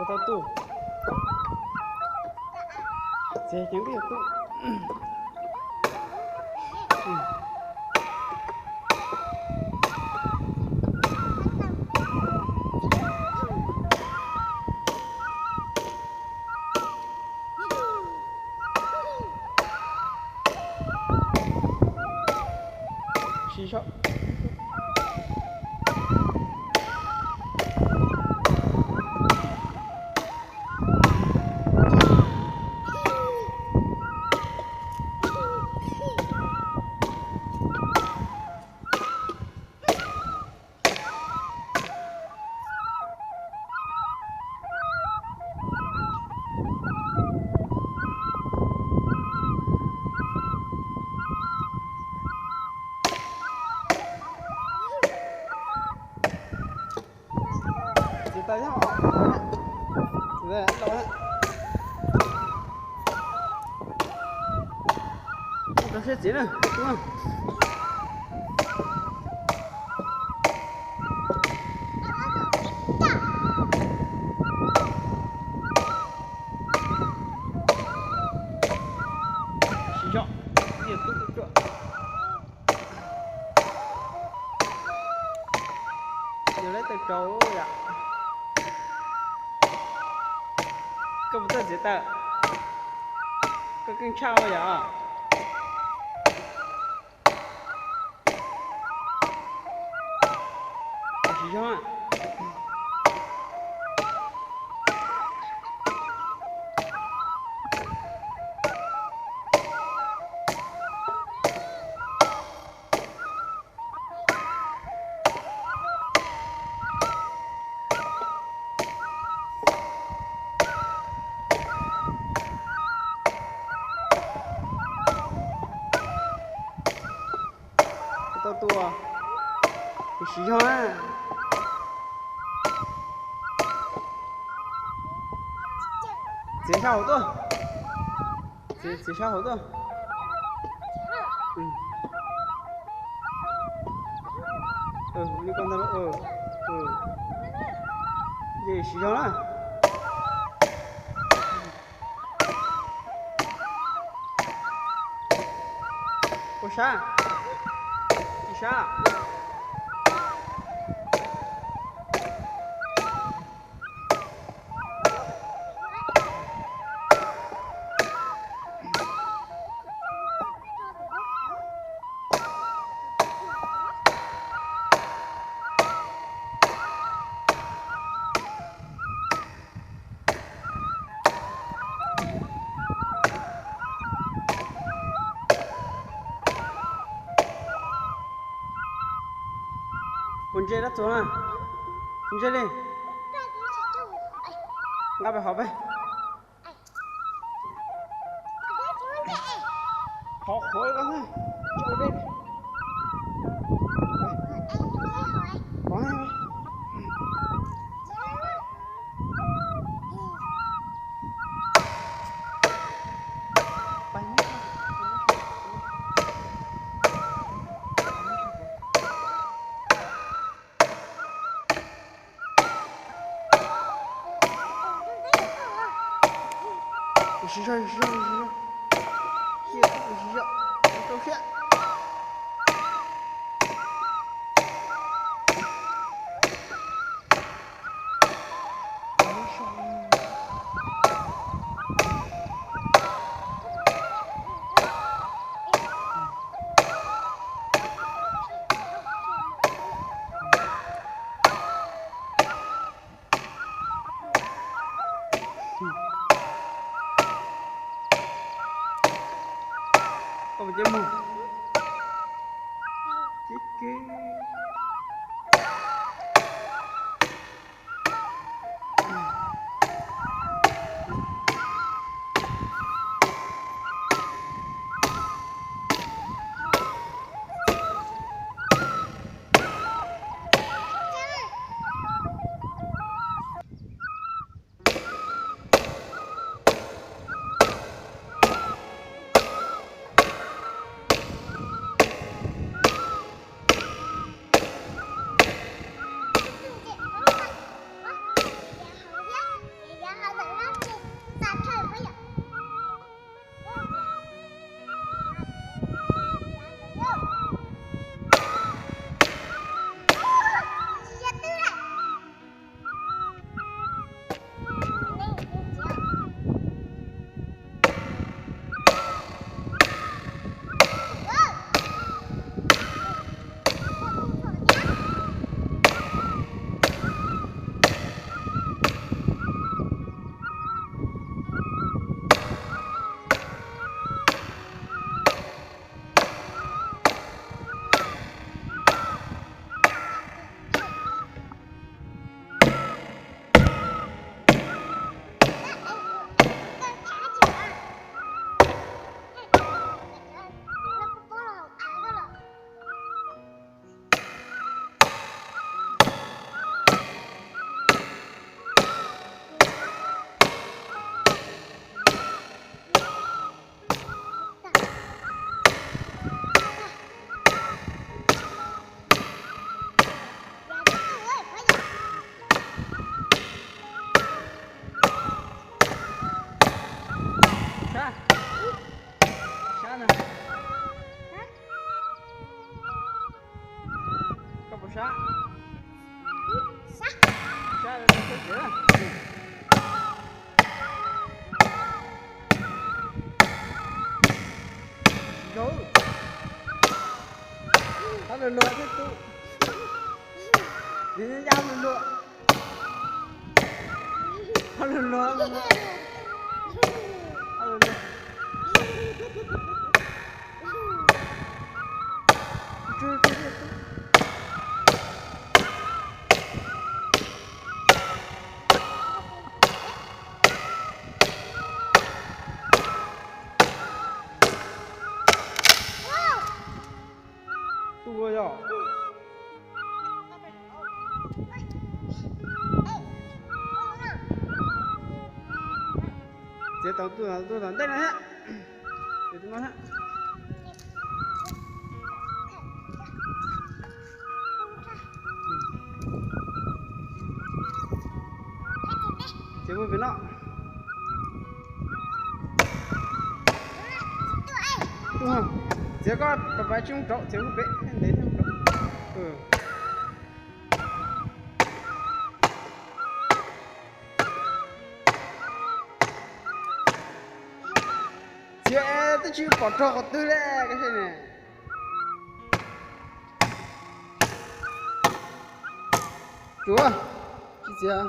Tau tuaj. Txiav ceev tiag tuaj. Siv zog. Txiav tau, txiav tau. Rau siab txiav na. Siv zog, tiaj tub tub ruam. Yog lawv tau rau yom. Koj puas tuaj txiav taws? Koj keej tshaj yom. Siv zog. Tau tua. Siv zog na. Txiav sab hauv tuaj. Txiav, txiav sab hauv tuaj. Li ko ntag. Siv zog na. Ua sab, ua sab. Puas ntse dab txuag na? Ntse li. Nqa pem hauv peb. Qhov qhuav ko na. Siv zog, siv zog, siv zog. Siv zog, rau siab. Koj puas cia mus? Ces kev. Luag thiab tub. Nws nyob luag luag. Luag luag, luag luag. Tub ua yog. Txiav tau tub, tub tom ntej no thiab. Txiav tub no thiab. Txiav mus pem no. Txiav koj pais pais tsis mus rauv, txiav mus pem ntev thiab mus rauv. Txiav twb tsis pom rau qhov twg li, koj saib ne. Tsuav, tsis txiav.